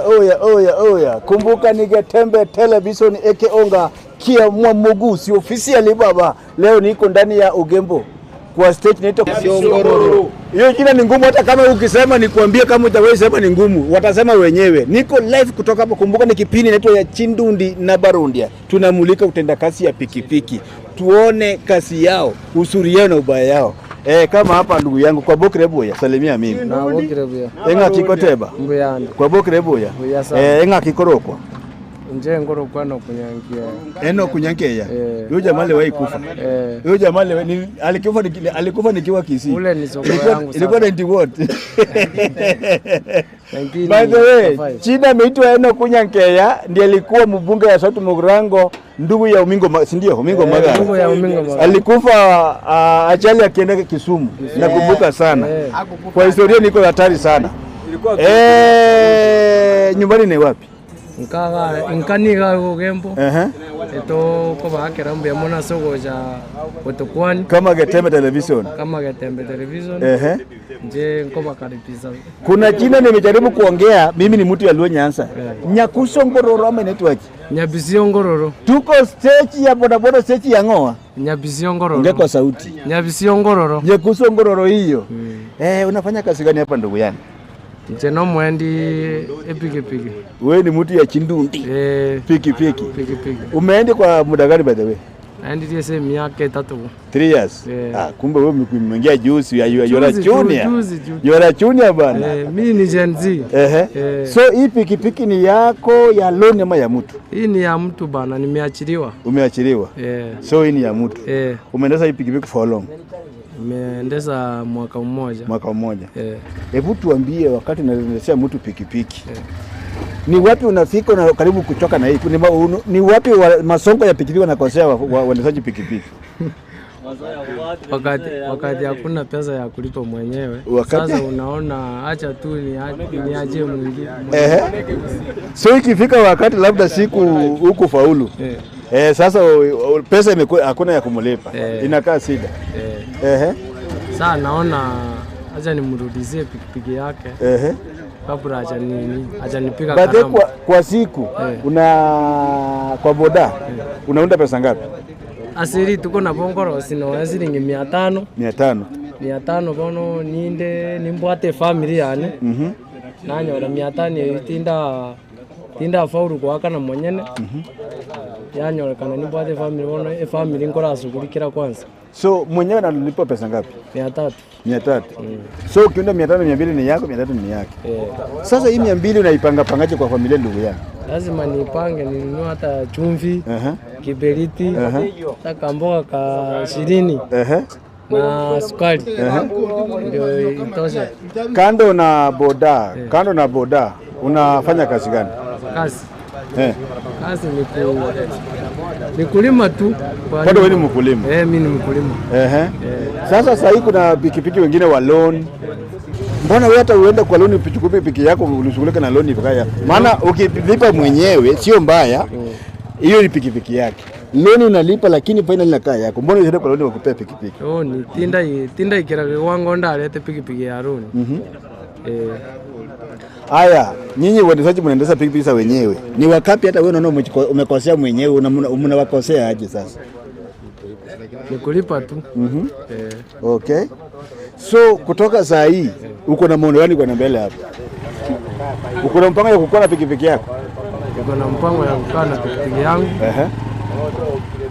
Oya, oya, oya, oya. Kumbuka ni Getembe Television eke onga kia mwa mugusi officially baba. Leo niko ndani ya Ugembo kwa stage inaitwa Siongororo. Hiyo jina ni ngumu, hata kama ukisema nikuambie, kama utawahi sema ni ngumu, watasema wenyewe. Niko live kutoka hapo. Kumbuka ni kipindi inaitwa ya Chindundi na Barundia, tunamulika utendakazi ya pikipiki, tuone kazi yao, uzuri yao na ubaya yao. Kama hapa ndugu yangu kwa Bokre Boya, salimia mimi. Na bokire buya. Enga kikoteba Mbuyanda. kwa Bokre Boya. Buya sana. Enga kikorokwa Nje ngoro kwano kunyankia. eno kunyankeya. Eh. Huyo jamaa aliwahi kufa. Eh. Huyo jamaa alikufa alikufa nikiwa Kisii. Ule ni soko yangu Ilikuwa sasa. 90 what? 19 By the way, five. China ameitwa Eno Kunyankeya ndiye alikuwa mbunge ya South Mugirango, ndugu ya Omingo, si ndio? Omingo Magara. Ndugu ya Omingo Magara. Alikufa ajali akienda Kisumu. Nakumbuka sana. Eh. Kwa historia niko hatari sana. Nyumbani ni wapi? Nkaga nkaniga Ugembo. Ehe. Eto ko bakera mbuya mona soko ja otokwani Kama Getembe Television. kama Getembe Television. Ehe. Nje nko bakaribisa. Kuna jina nimejaribu kuongea, mimi ni mtu ya Luo Nyanza. Nyakuso Ngororo ama inaitwaje? Nyabisio ngororo. Tuko stage ya bodaboda, stage ya Ng'oa. Nyabisio ngororo. Ongea kwa sauti. Nyabisio ngororo. Nyakuso Ngororo hiyo. Unafanya kazi gani hapa ndugu yangu? Nje no mwendi epikipiki. Wewe ni mtu ya Chindundi. Eh, Piki piki. pikipiki. Umeenda kwa muda gani by the way? Naendirie se miaka 3. 3 years. Yeah. Ah, kumbe wewe umeingia juzi ya you are Juzi tu, junior. juzi tu. You are junior bana. Eh, mi ni Gen Z. Ehe. Eh. So hii pikipiki ni yako ya loan ama ya mtu? Hii ni ya mtu bana, nimeachiliwa. Umeachiliwa. Eh, So hii ni ya mtu. eh, Umeendesha hii pikipiki for how long? nimeendesha mwaka mmoja. Mwaka mmoja. Eh, Hebu tuambie, wakati unaendesha mtu pikipiki ni wapi unafika na karibu kuchoka na hii? Ni wapi masongo ya pikipiki wanakosea waendeshaji pikipiki? wakati hakuna pesa ya kulipa mwenyewe. Sasa unaona acha tu niachie mwingine. Ehe. So ikifika wakati labda siku huku faulu Eh, sasa pesa imekuwa hakuna ya kumlipa, Eh. inakaa shida. eh. Ehe. Sasa naona acha nimrudishie pikipiki yake Ehe. kabla acha nini achanipiga But karamu. kwa siku Eh. una kwa boda unaunda pesa ngapi? Asiri tuko na bongoro sino silingi 500. 500. 500 bono ninde nimbwate family yane. Nanyora 500 eyo tinda faulu kuakana mwenyene. Yanyorekana nimbwate family bono efamily nkorasughulikira kwanza. So mwenyewe analipa pesa ngapi? 300. 300. So ukiunda 500, 200 ni yako, 300 ni yake. Eh, Sasa hii 200 unaipanga pangaje kwa familia ndugu yangu? lazima nipange ninunue hata chumvi, Ehe. kiberiti, hata kamboga ka 20 Ehe. na sukari ndio itoshe. Kando na boda, kando na boda unafanya kazi gani? Kazi Eh. kazi ni kulima tu. Kwa Bado wewe ni mkulima? Eh, mimi ni mkulima. Ehe. Sasa sasa hii kuna pikipiki wengine wa loan. Mbona wewe hata uende kwa loan upichukue pikipiki yako ushughulike na loan ikaya? Maana ukilipa mwenyewe sio mbaya. Hiyo ni pikipiki yake. Loan unalipa lakini final inakaa yako. Mbona usiende kwa loan wakupea pikipiki? Oh, ni tinda ikira kiwango ndarete pikipiki ya runi. Eh, Haya, nyinyi waendeshaji mnaendesha pikipiki za wenyewe. Ni wakapi hata wewe unaona umekosea mwenyewe, mnawakosea aje sasa? ni kulipa tu. Eh, Okay. So kutoka saa hii uko na maono gani kwa mbele hapa? Uko na mpango ya kukuwa na pikipiki yako? niko na mpango ya kukaa na pikipiki yangu Ehe.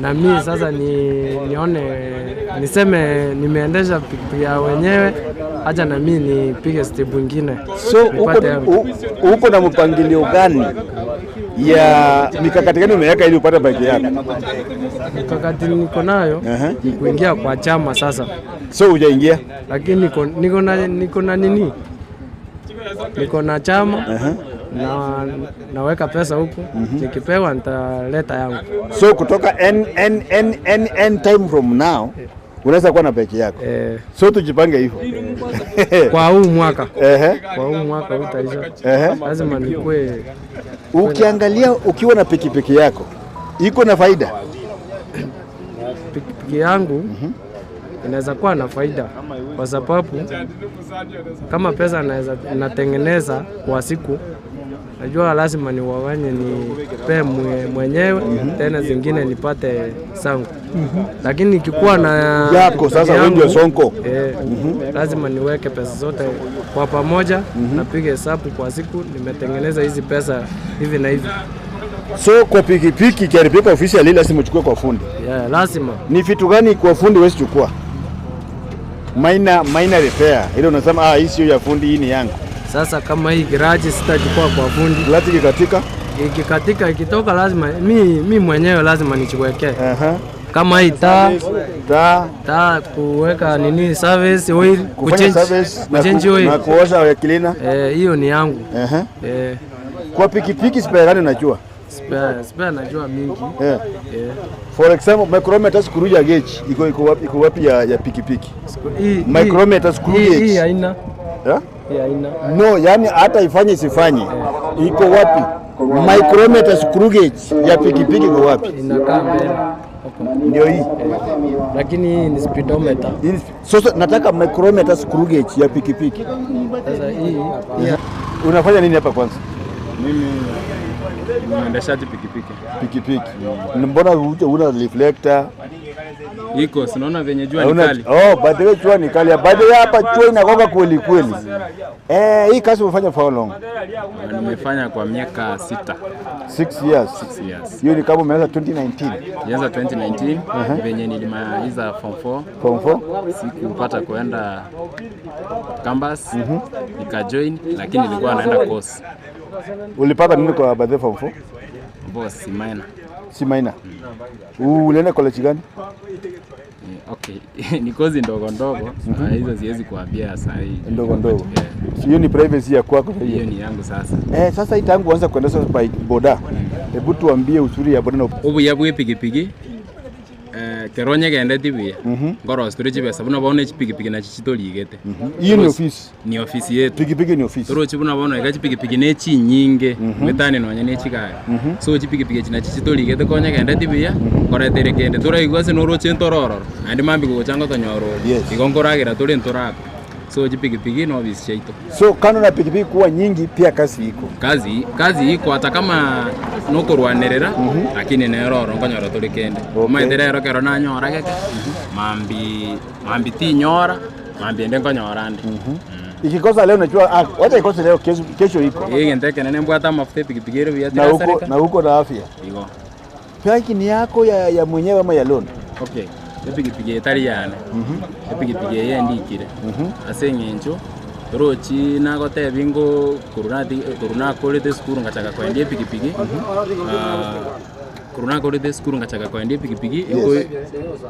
na mi sasa nione niseme nimeendesha pikipiki ya wenyewe, acha na mi nipige step ingine. So uko, Nipate yangu. uko na mpangilio gani ya mikakati gani umeweka ili upate bike yako? Mikakati niko nayo Ehe. ni kuingia kwa chama sasa, So hujaingia? lakini niko na nini, niko na chama na naweka pesa huku, nikipewa nitaleta yangu. So kutoka n n n n n time from now unaweza kuwa na bike yako. Eh, So tujipange hivyo. kwa huu mwaka Ehe. kwa huu mwaka utaisha, Ehe. lazima nikue Ukiangalia ukiwa na pikipiki yako iko na faida. pikipiki yangu inaweza kuwa na faida kwa sababu kama pesa naweza natengeneza kwa siku Najua lazima niwaganye nipe mwenyewe tena zingine nipate sangu. Lakini nikikuwa na Yako sasa wewe ndio yangu, sonko. Lazima niweke pesa zote kwa pamoja, napiga hesabu kwa siku nimetengeneza hizi pesa hivi na hivi. So kwa pikipiki ikiharibika officially lazima uchukue kwa fundi. Yeah, lazima. Ni vitu gani kwa fundi huwezi chukua? Minor repair. Ile unasema hii sio ya fundi, hii ni yangu. Sasa kama hii garage sitachukua kwa fundi. Glasi ikikatika? Ikikatika ikitoka lazima mi mwenyewe lazima nichiwekee. Kama hii taa, taa kuweka nini service oil, Kufanya service na kuchange oil. na kuosha ya cleaner. Hiyo ni yangu. Kwa pikipiki spare gani unajua? Spare najua mingi. For example, micrometer screw ya gauge iko wapi ya pikipiki? Micrometer screw gauge. Hii haina. Yeah? Hii haina. No, yani hata ifanye isifanye. Iko wapi? Micrometer screw gauge ya pikipiki iko wapi? Inakaa mbele. Hapo. Ndio hii. Lakini hii ni speedometer. Sasa nataka micrometer screw gauge ya pikipiki. Sasa hii Unafanya nini hapa kwanza? Mimi ni mwendeshaji pikipiki. Pikipiki. Mbona una reflector? Iko, si unaona venye jua ni kali. Oh, by the way jua ni kali. By the way hapa jua inakoka kweli kweli. Hii kazi umefanya for how long? Nimefanya kwa miaka 6. 6 years. 6 years. Hiyo ni kama umeanza 2019. Nilianza 2019 venye nilimaliza form 4. Form 4? Sikupata kuenda campus. Nikajoin lakini nilikuwa naenda course. Ulipata nini kwa by the form 4? Boss, C minor. C minor. Ulienda college gani? Okay. Ni kozi ndogo ndogo. Hizo siwezi kuambia saa hii. Ndogo ndogo. Hiyo ni privacy ya kwako hiyo. Hiyo ni yangu sasa. Sasa hii tangu uanze kuendesha bike boda. Hebu tuambie uzuri ya boda na Obuya bwe pikipiki. Keronye gende tibuya. Ngoro storage besa buna baone chipikipiki na chichitorigete. Hiyo ni ofisi. Ni ofisi yetu. Pikipiki ni ofisi. Toro chibuna baone ga chipikipiki ne chinyinge. Wetane nonya ne chigari. So chipikipiki china chichitorigete konya gende tibuya. Koretere kende toraigwa se noro chentororo. Andi mambi gochanga tonyororo. Igongoragira tore ntorako. So chipikipiki no ofisi yetu. So kando na pikipiki kuwa nyingi pia kazi iko. Kazi iko hata kama nokorwanerera lakini neroro ngonyora tore kende. Maendeleo kero nanyora keke. Mambi tinyora, mambi ende ngonyora ande. Ikikosa leo unajua wacha ikose leo kesho iko. Ngenteke nene mbwata mafuta pikipiki ero ya na huko na afya. Iko. Piki ni yako ya mwenyewe ama ya loan? Okay. Epikipiki etari yane. Epikipiki yendikire. Ase ngencho rochi nagotebia ngo koruna korete sukuru ngachaka koendia epikipiki. Koruna korete sukuru ngachaka koendia epikipiki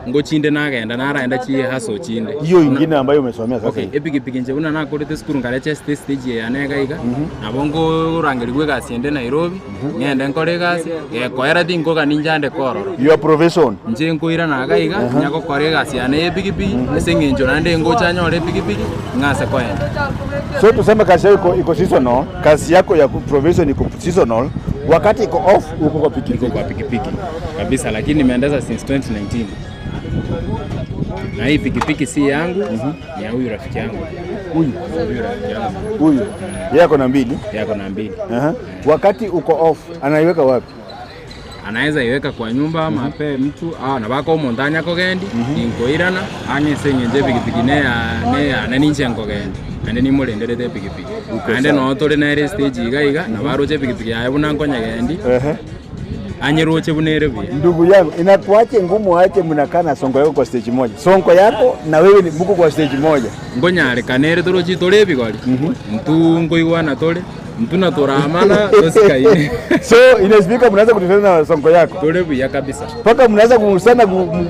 ngochinde nagenda naraenda chiye haso chinde. Hiyo ingine ambayo umesomea sasa. Okay, epikipiki nje una nakorete sukuru ngareche stage yane gaiga. Nabo ngorangerigwe gasi ende Nairobi, ngende nkore gasi, gekoera tinkoga ninjande kororo. Your profession. Nje nkoira nagaiga, nyagokore gasi yane epikipiki, ase ngencho nande ngocha nyore epikipiki, ngase koenda. So tuseme kazi yako iko seasonal, kazi yako ya profession iko seasonal, wakati iko off uko kwa pikipiki. Kwa pikipiki kabisa, lakini nimeendesha since 2019. Na hii pikipiki si yangu, ni ya huyu rafiki yangu. Huyu rafiki yangu. Huyu. Yeye ako na mbili. Yeye ako na mbili. Wakati uko off anaiweka wapi? Anaweza iweka kwa nyumba ama ape mtu na bako montanya kogendi ninkoirana ang'ese nyenje pikipiki ne ya ne ninche nkogendi ande nimurenderete pikipiki ande no tore na stage iga iga na baroche pikipiki yaye buna nkonyegendi anyeroche bunere buya. Ndugu yangu inakuache ngumu ache mnakaa na sonko yako kwa stage moja. Sonko yako na wewe ni mko kwa stage moja. Ngonyare kanere torochi tore bigori. Mtu ngoigwana tore mtu na toramana tosikaine. So inaspika mnaanza kutishana na sonko yako. Tore buya kabisa. Paka mnaanza kumusana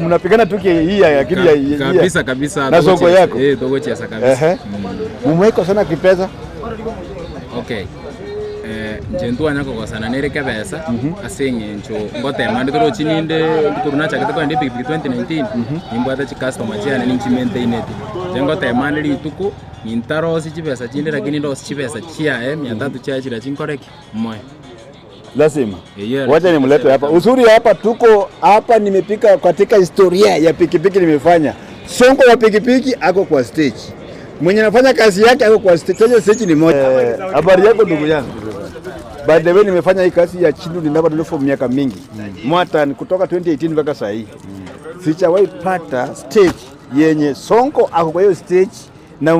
mnapigana tuki hii ya akili ya kabisa kabisa na sonko yako. Togocheza kabisa. Mumweko sana kipesa. Okay. Njentu anyakogosana nereke besa ase eng'encho ngotema nditorochi ninde koruna chakete koenda epikipiki 2019 nimbwate chicustomer chiane ninchimaintainete nche ngotema nde rituko nintarosi chibesa chinde lakini ndosi chibesa chiaye 300 chiaye chira chinkoreki moyo lazima. Wacha nimlete hapa. Uzuri hapa tuko hapa, nimepika katika historia ya pikipiki nimefanya. Sonko wa pikipiki ako kwa stage. Mwenye anafanya kazi yake ako kwa stage. Stage ni moja. Habari yako ndugu yangu? By the way, nimefanya hii kazi ya Chindu Nabadulu for miaka mingi. Mwata kutoka 2018 mpaka sasa hii. Sijawahi pata stage yenye Sonko ako kwa hiyo stage na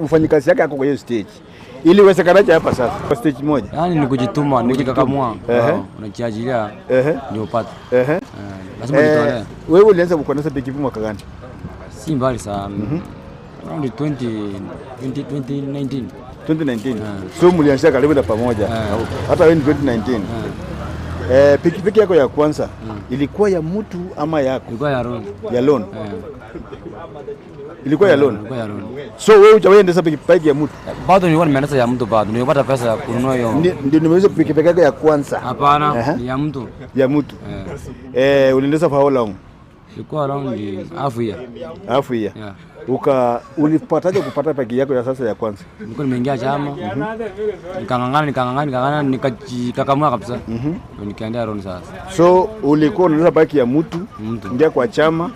mfanyikazi yake ako kwa hiyo stage. Iliwezekanaje hapa sasa kwa stage moja? Yaani ni kujituma, ni kujikakamua. Unajiajiria ndio upate. Lazima ujitolee. Wewe ulianza kuendesha pikipiki mwaka gani? Si mbali sana. Around 2019. 2019. So mlianzia karibu na pamoja. Hata wewe ni 2019. Pikipiki yako ya kwanza ilikuwa ya mtu ama yako? Ilikuwa ya loan. Ya loan. Ilikuwa ya loan. Ilikuwa ya loan. So wewe hujawahi endesha pikipiki ya mtu? Bado nilikuwa nimeendesha ya mtu bado. Nilipata pesa ya kununua hiyo. Ndio nimeweza pikipiki yako ya kwanza. Hapana, ni ya mtu. Ya mtu. Uliendesha for how long? Ilikuwa around half year. Half year. Yeah. Ulipataje kupata paki yako ya sasa ya kwanza? Nilikuwa nimeingia chama. Nikang'ang'ana, nikajikakamua kabisa. Ndio nikaendea loan sasa. So ulikuwa unaendesha bike ya mtu, ingia kwa chama,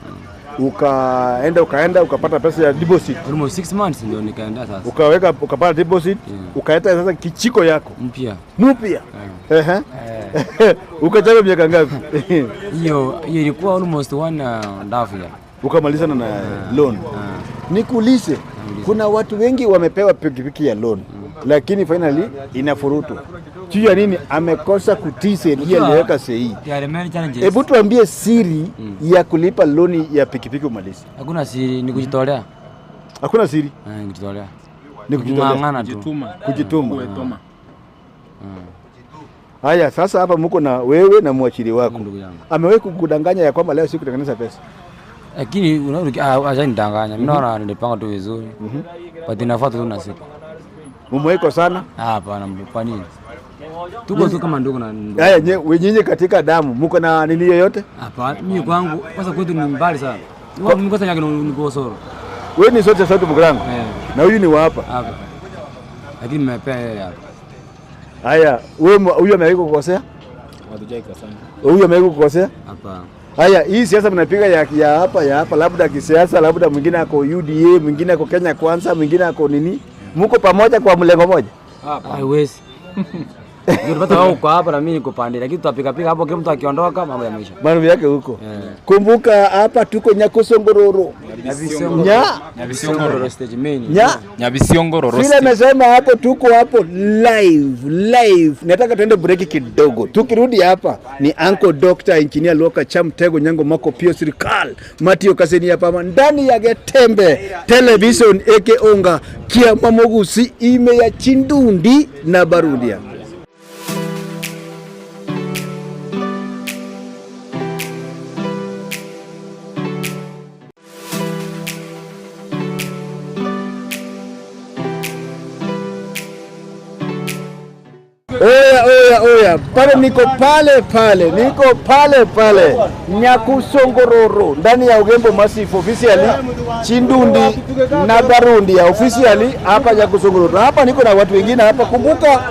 ukaenda ukapata pesa ya deposit. Almost 6 months ndio nikaendea sasa. Ukaweka ukapata deposit, ukaeta sasa kichiko yako mpya. Mpya. Ukachapa miaka ngapi? Hiyo ilikuwa almost 1.5 year. Ukamalizana na loan. Nikuulize, kuna watu wengi wamepewa pikipiki ya loan, lakini finally inafurutwa. Juu ya nini? Amekosa kutii sheria aliweka sahihi. Hebu tuambie siri ya kulipa loan ya pikipiki umalize. Hakuna siri, ni kujitolea. Hakuna siri? Ni kujitolea. Ni kujitolea. Kung'ang'ana tu. Kujituma. Haya, sasa hapa mko na wewe na mwachiri wako. Amewahi kukudanganya ya kwamba leo sikutengeneza pesa? Lakini unaona acha nidanganya. Mimi naona nilipanga tu vizuri. But inafuata tu na siku. Mumweko sana? Hapana, kwa nini? Tuko tu kama ndugu na ndugu. Haya, nyinyi katika damu mko na nini yoyote? Hapana, mimi kwangu kwanza kwetu ni mbali sana. Mimi kwanza yake ni Gosoro. Wewe ni sote sote Mugrango. Na huyu ni wa hapa. Hapa. Lakini nimepea yeye hapa. Haya, wewe huyu amewahi kukosea? Hatujaika sana. Huyu amewahi kukosea? Hapana. Haya, hii siasa mnapiga ya hapa, labda kisiasa, labda mwingine ako UDA, mwingine ako Kenya Kwanza, mwingine ako nini? Mko pamoja kwa mlengo moja? Hapa. Haiwezi. Ndio wao uko hapa na mimi niko pande, lakini tutapiga piga hapo, kila mtu akiondoka mambo yameisha. Mambo yake huko. Kumbuka hapa tuko Nyakusongororo. Nyabisiongororo stage main. Nyabisiongororo. Vile amesema hapo, tuko hapo live. Nataka tuende break kidogo. Tukirudi hapa ni Uncle Dr. Engineer Luoka Chamtego Nyango Mako Pio Sirikal Matio Kaseni hapa ndani ya Getembe Television eke onga kia mamogusi ime ya Chindundi na Barundia. Oya, pale niko pale, niko pale Nyakusongororo ndani ya Ugembo Massive officially Chindundi na Barundia officially hapa Nyakusongororo. Hapa niko na watu wengine hapa. Kumbuka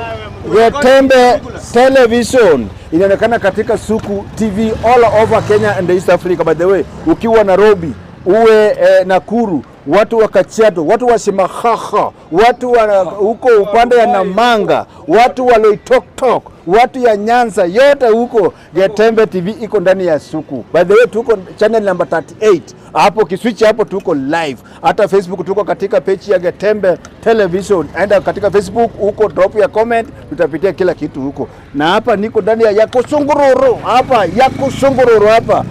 Getembe Television inaonekana katika Suku TV all over Kenya and East Africa. By the way, ukiwa Nairobi, uwe Nakuru, watu wa Kajiado, watu wa Simahaha, watu wa huko upande ya Namanga, watu wa Loitoktok, watu ya Nyanza, yote huko Getembe TV iko ndani ya Suku. By the way, tuko channel number 38. Hapo kiswitch hapo tuko live. Hata Facebook tuko katika page ya Getembe Television. Enda katika Facebook huko, drop ya comment, tutapitia kila kitu huko. Na hapa niko ndani ya Yakusungururu, hapa Yakusungururu hapa.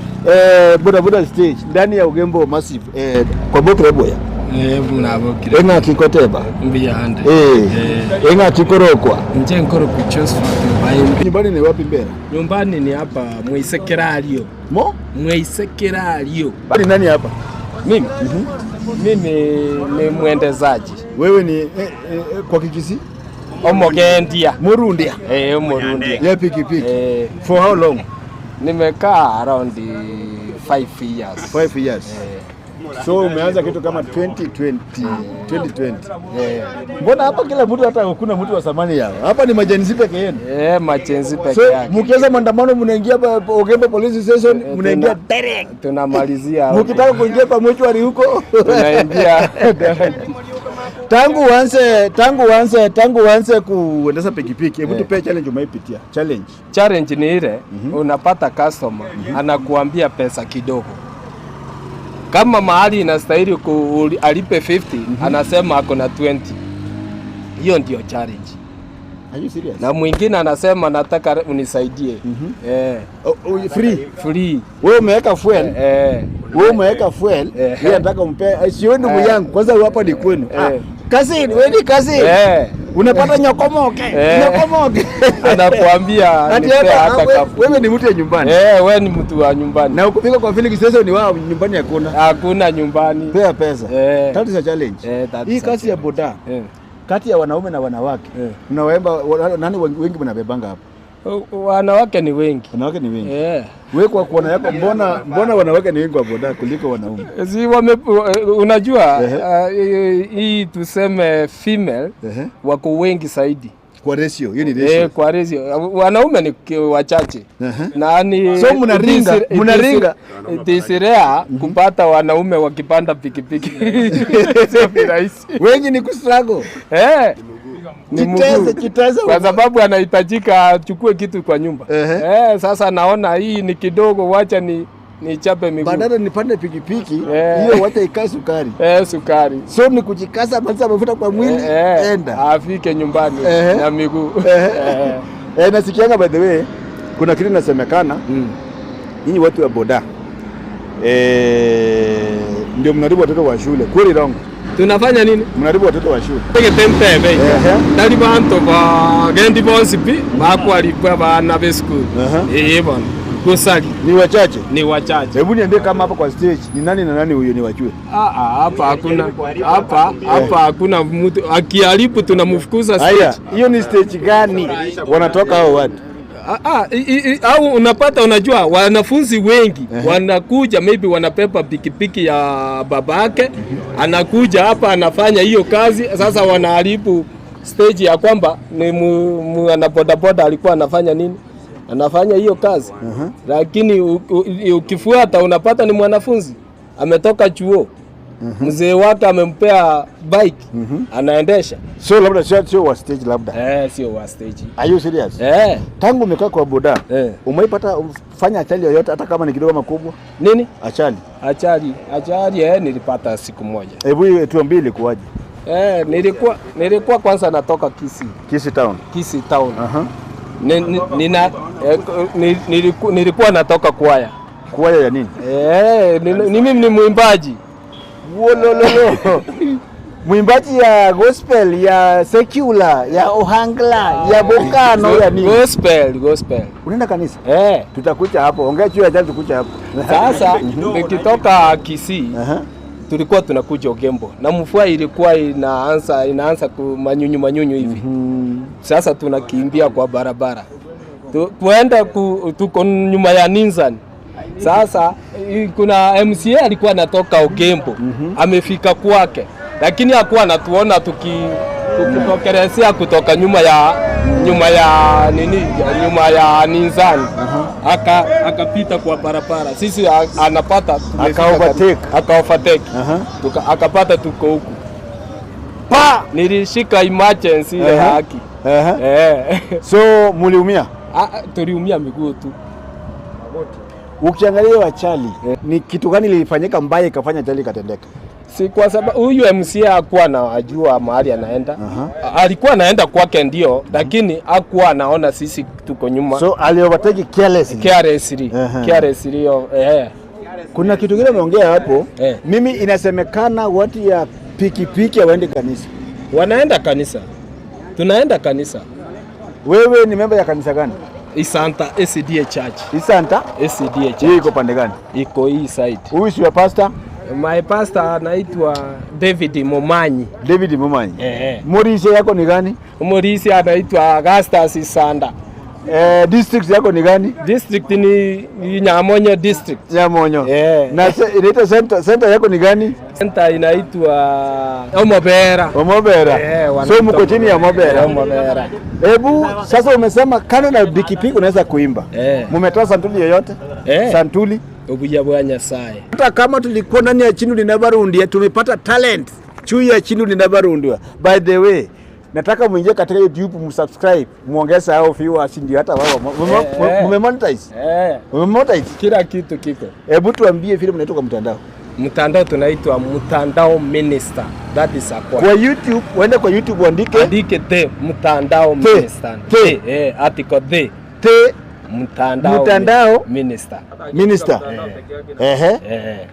Boda boda stage ndani ya Ugembo Massive. Kwa bokre boya. Buna bokire. Enga kikoteba. Mbiya hande. Enga kikorokwa. Nje nkoro kuchosfa baimbi. Nyumbani ni wapi mbele? Nyumbani ni hapa Mwisekerario. Mo? Mwisekerario. Ni nani hapa? Mimi. Mimi ni mwendezaji. Wewe ni kwa Kikisi? Omogendia. Murundia. Murundia. Ya pikipiki. For how long? Nimekaa around 5 years. 5 years. So umeanza kitu kama 2020. Mbona hapa kila mtu, hata hakuna mtu wa samani yao. Hapa ni majenzi peke yenu. Majenzi peke So yake. mkianza maandamano mnaingia Ogembo Police Station, mnaingia direct. Tunamalizia hapo. Mkitaka kuingia kwa mochwari huko tunaingia direct. Tangu uanze kuendesha pikipiki, hebu tupe challenge umeipitia. Challenge. Challenge ni ile unapata customer anakuambia pesa kidogo. Kama mahali inastahili alipe 50, anasema ako na 20. Hiyo ndio challenge. Are you serious? Na mwingine anasema nataka unisaidie. Oh, oh, free. Free. Wewe umeweka fuel. Wewe umeweka fuel. Yeye anataka umpe. Sio ndugu yangu. Kwanza hapa ni kwenu. Ah, cousin, wewe ni cousin. Unapata nyokomoke. Nyokomoke. Anakuambia Ati nipe hapa hata kafu. wewe ni mtu ya nyumbani. Eh, wewe ni mtu wa nyumbani. Na ukifika kwa filling station ni wao nyumbani hakuna. Hakuna nyumbani. Pea pesa. Eh. That is a challenge. That Hii is a kazi ya boda kati ya wanaume na wanawake, mnawaemba nani wengi mnabebanga hapa? Wanawake ni wengi. Wanawake ni wengi. Eh. Wewe kwa kuona yako, mbona wanawake ni wengi kwa boda kuliko wanaume? Si unajua hii tuseme female wako wengi zaidi. Kwa ratio, hiyo ni ratio. Eh, kwa ratio. Wanaume ni wachache. Na ni So mnaringa, mnaringa. It is rare kupata wanaume wakipanda pikipiki. Sio rahisi. Wengi ni kustruggle. Eh. Ni Chiteze, mguu. chiteze. Kwa sababu anahitajika achukue kitu kwa nyumba. Eh, sasa naona hii ni kidogo, wacha ni nichape miguu. Badala nipande pikipiki, Eh. hiyo wacha ikae sukari. Eh, sukari. So ni kujikaza, maliza mafuta kwa mwili, enda. Afike nyumbani na miguu. Eh, nasikianga by the way kuna kitu inasemekana nyinyi watu wa boda ndio mnaharibu watoto wa shule. Kweli rongo? Tunafanya nini? Mnaharibu watoto wa shule. Tegete Ehe. tari bantu bagendi bonsi pi bakwaribwa bana be school. Eh, bana gusari Ni wachache. ni wachache. Hebu niambie kama hapa kwa stage ni nani na nani huyo ni wajue. Ah, ah, hapa hakuna hapa hakuna mtu akiharibu tunamfukuza Haya, stage. hiyo ni stage gani wanatoka hao watu? Ah, ah, au unapata, unajua wanafunzi wengi wanakuja maybe wanapepa pikipiki ya babake, anakuja hapa anafanya hiyo kazi. Sasa wanaharibu stage ya kwamba ni ana bodaboda alikuwa anafanya nini, anafanya hiyo kazi. Lakini ukifuata unapata ni mwanafunzi ametoka chuo, mzee wake amempea bike, anaendesha. So labda sio wa stage labda. Eh, sio wa stage. Are you serious? Eh. Tangu umekaa kwa boda, umeipata fanya ajali yoyote hata kama ni kidogo ama kubwa? Nini? Ajali. Ajali nilipata siku moja. Hebu tuambie ilikuwaje? Eh, nilikuwa kwanza natoka Kisii. Kisii town. Kisii town. Ni, ni, nina, eh, ni, nilikuwa natoka kwaya. Kwaya ya nini? Eh, ni mimi ni mwimbaji. Wolololo. Mwimbaji ya gospel, ya secular, ya ohangla, ya bokano, ya nini? Gospel, gospel. Unaenda kanisa? Eh. Tutakucha hapo. Ongea juu ya ajali tukucha hapo. Sasa nikitoka Kisii tulikuwa tunakuja Ogembo na mvua ilikuwa inaanza manyunyu manyunyu hivi. Sasa tunakimbia kwa barabara tuenda tuko nyuma ya Nissan. Sasa kuna MCA alikuwa anatoka Ogembo, amefika kwake, lakini hakuwa anatuona tukitokelezea kutoka nyuma ya nini, nyuma ya Nissan. Akapita kwa barabara, sisi anapata tumefika Aka overtake. Aka overtake. Akapata tuko huku pa, nilishika emergency ile haki. Eh. So muliumia? Ah, tuliumia miguu tu. Ukiangalia ajali, ni kitu gani lilifanyika mbaya ikafanya ajali ikatendeka? Si kwa sababu huyu MCA hakuwa anajua mahali anaenda. Alikuwa anaenda kwake ndio, lakini hakuwa anaona sisi tuko nyuma. So ali overtake carelessly. Carelessly. Carelessly, oh. Kuna kitu kile umeongea hapo. Eh. Mimi inasemekana watu ya pikipiki hawaendi kanisa. Wanaenda kanisa. Tunaenda kanisa. Wewe ni member ya kanisa gani? Isanta SDA Church. Isanta? SDA Church. Hii iko pande gani? Iko hii side. Huyu si wa pastor? My pastor anaitwa David Momanyi. David Momanyi. Eh. Morisi yako ni gani? Morisi anaitwa Augustus Isanda. Eh, district yako ni gani? District ni Nyamonyo district. Nyamonyo. Eh. Na inaitwa center yako ni gani? Center inaitwa Omobera. Omobera. Eh, So wanaitwa mko chini ya Omobera. Omobera. Hebu sasa umesema kando na pikipiki unaweza kuimba. Eh. Mumetoa santuli yoyote? Eh. Santuli? Obuya bwa Nyasaye. Hata kama tulikuwa ndani ya chini linabarundia tumepata talent. Chui ya chini ninabarundwa. By the way, nataka muingie katika YouTube msubscribe, muongeze hao viewers ndio hata wao mumemonetize. Mumemonetize. Kila kitu kiko. Hebu tuambie vile mnaitwa kwa mtandao. Mtandao tunaitwa Mtandao Minister. That is Kwa akwa. YouTube, uende kwa YouTube uandike Andike the Mtandao The. Minister. The. Article the te Mtandao Mtandao Minister. Minister. Ehe.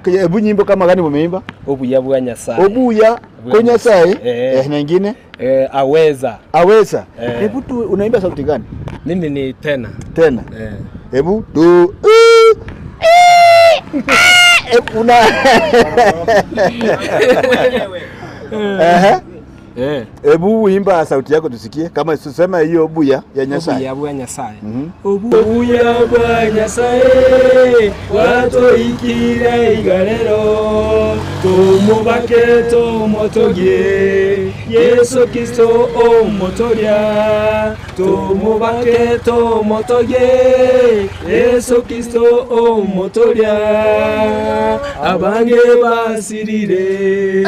Hebu nyimbo kama gani mumeimba? Obuya bwa Nyasaye. Obuya kwa Nyasaye. Na ingine Aweza. Aweza. Hebu tu unaimba sauti gani? Mimi ni tena. Tena. Hebu tu una Ehe. Hebu uimba sauti yako tusikie kama sema hiyo obuya ya Nyasaye. Obuya bwa Nyasaye. Obuya bwa Nyasaye watoikire igarero tumubake tumotogie Yesu Kristo omotoria tumubake tumotogie Yesu Kristo omotoria abange basirire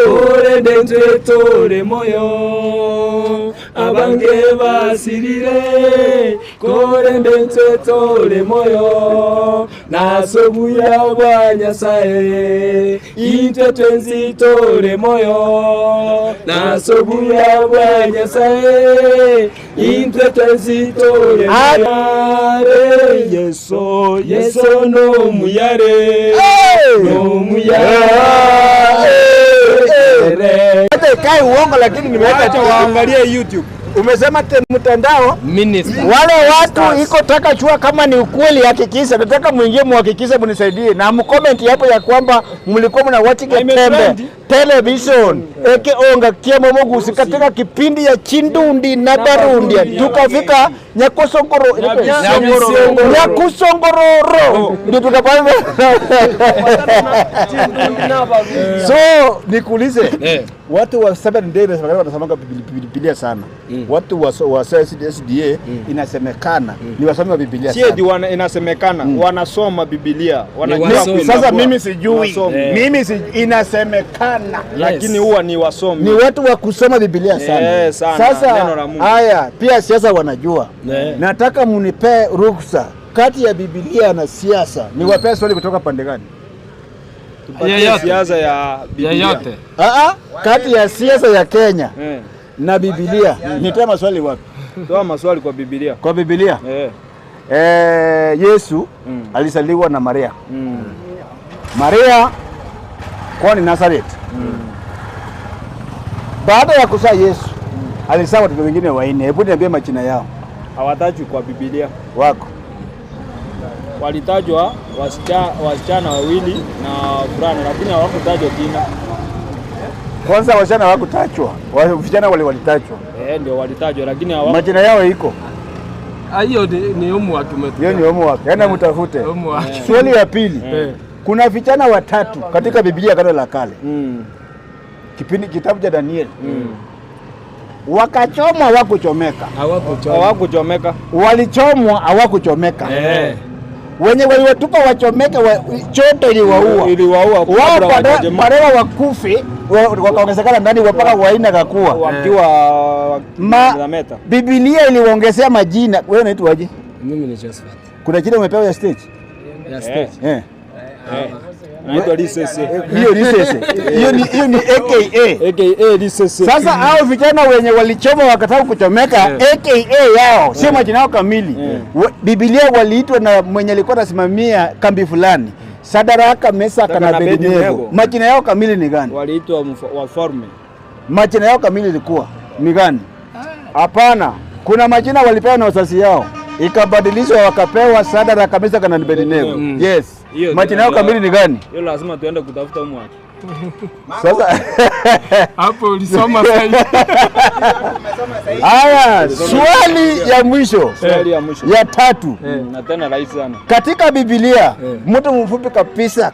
ore dentwe tore moyo abange basirire kore ndentwe tore moyo nasobuya bwa Nyasaye intwe twenzi tore moyo nasobuya bwa Nyasaye intwe twenzi tore moyo Yesu Yesu no muyare no muyare. Hata ikae uongo lakini nimeweka Acha waangalie YouTube. Umesema mtandao Minister. Wale watu iko taka chua kama ni ukweli hakikisha. Nataka muingie muhakikishe mnisaidie na mcomment hapo ya kwamba mlikuwa mna watching Tembe Television eke onga kiemo mogusi katika kipindi ya Chindundi na Barundia tukafika Nyakusongoro Nyakusongororo ndio tukapanga. So nikuulize, watu wa 7 day wanasemanga Biblia sana. Watu wa SDA inasemekana ni wasomi wa Biblia sana. Sio inasemekana wanasoma Biblia, wanajua. Sasa mimi sijui. Mimi inasemekana. Lakini huwa ni wasomi. Ni watu wa kusoma Biblia sana. Sana. Sasa neno la Mungu. Haya, pia siasa wanajua. Nataka munipe ruksa kati ya Biblia na siasa. Niwapee swali kutoka pande gani? Siasa ya Biblia. Yeyote. Kati ya siasa ya Kenya na Biblia. Nitoe maswali wapi? Toa maswali kwa Biblia. Kwa Biblia? Yesu alizaliwa na Maria. Maria kwa ni Nazareth. Baada ya kuzaa Yesu, alizaa watoto wengine wanne. Hebu niambie majina yao. Hawatajwi kwa Biblia. Wako. Walitajwa wasichana wawili na wavulana, lakini hawakutajwa jina. Kwanza wasichana hawakutajwa. Vijana wale walitajwa. Ndio walitajwa lakini hawa majina yao iko. Hiyo ni homework umetu. Hiyo ni homework. Yaani mtafute. Swali ya pili. Kuna vijana watatu katika Biblia Agano la Kale. Kipindi kitabu cha Daniel. Wakachomwa hawakuchomeka. Hawakuchomeka. Walichomwa hawakuchomeka. Wenye waliwatupa wachomeke choto iliwaua. Iliwaua. Wao badala wakufe wakaongezekana ndani mpaka waina kakua. Wakiwa meta. Biblia iliwaongezea majina. Wewe unaitwa aje? Mimi ni Josephat. Kuna jina umepewa ya stage? Ya stage. Naitwa Lisese. Hiyo Lisese. Hiyo ni AKA. AKA Lisese. Sasa hao vijana wenye walichoma wakataka kuchomeka AKA yao sio majina yao kamili. Biblia waliitwa na mwenye alikuwa anasimamia kambi fulani. Sadaraka, Mesaka na Abednego. Majina yao kamili ni gani? Waliitwa wafalme. Majina yao kamili ilikuwa ni gani? Hapana. Kuna majina walipewa na wazazi yao. Ikabadilishwa wakapewa Sadaraka, Mesaka na Abednego. Yes. Majina yao kamili ni gani? Hiyo lazima tuende kutafuta homework. Sasa hapo ulisoma sahihi. Haya, swali ya mwisho. Swali ya mwisho. Ya tatu. Na tena rahisi sana. Katika Biblia, mtu mfupi kabisa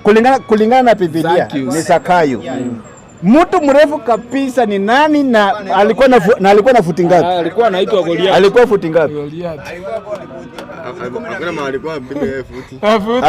kulingana na Biblia ni Zakayo. Mtu mrefu kabisa ni nani na alikuwa na alikuwa na futi ngapi? Alikuwa anaitwa Goliath. Alikuwa futi ngapi? Goliath. Hakuna mahali kwa bibi futi. Futi.